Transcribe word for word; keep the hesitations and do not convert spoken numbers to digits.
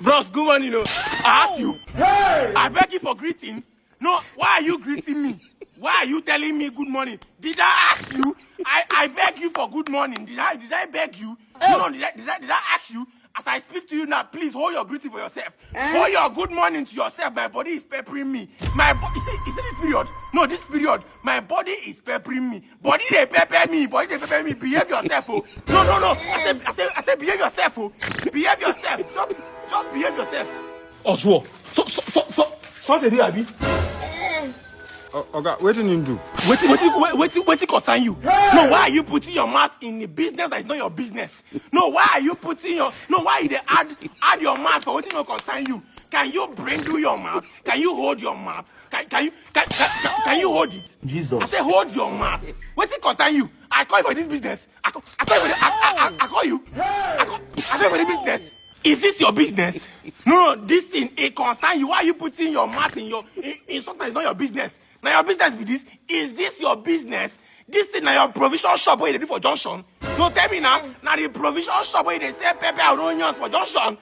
Bros, good morning o. I ask you. I beg you for greeting. No, why are you greeting me? Why are you telling me good morning? Did I ask you? I, I beg you for good morning. Did I did I beg you? No, no, did I, did I did I ask you? As I speak to you now, please hold your greeting for yourself. Hold your good morning to yourself. My body is peppering me. My bo- you see, you see this period? No, this period, my body is peppering me. Body dey pepper me. Body dey pepper me. Behave yourself, oh. No, no, no. I say, I say, I say, behave yourself, oh. Behave yourself. Just, just behave yourself. Oswald, so so so so so dey do abi? Oga, wetin him do? Wetin wetin wetin wetin concern you? No, why are you putting your mouth in a business that is not your business? No, why are you putting your no why you dey add add your mouth for wetin no concern you? Can you bring do your mouth? Can you hold your mouth? Can can you can can, can, can you hold it? Jesus. I say hold your mouth. Wetin concern you? I call you for this business. I call I call you for the, I, I, I, I call you. I call I call you for the business. Is this your business? No, no, this thing it concern you. Why are you putting your mouth in your in, in something that's not your business? Now your business be this. Is this your business? This thing na your provision shop wey you dey do for junction. No tell me now. Na the provision shop wey you dey sell pepper and onions for junction.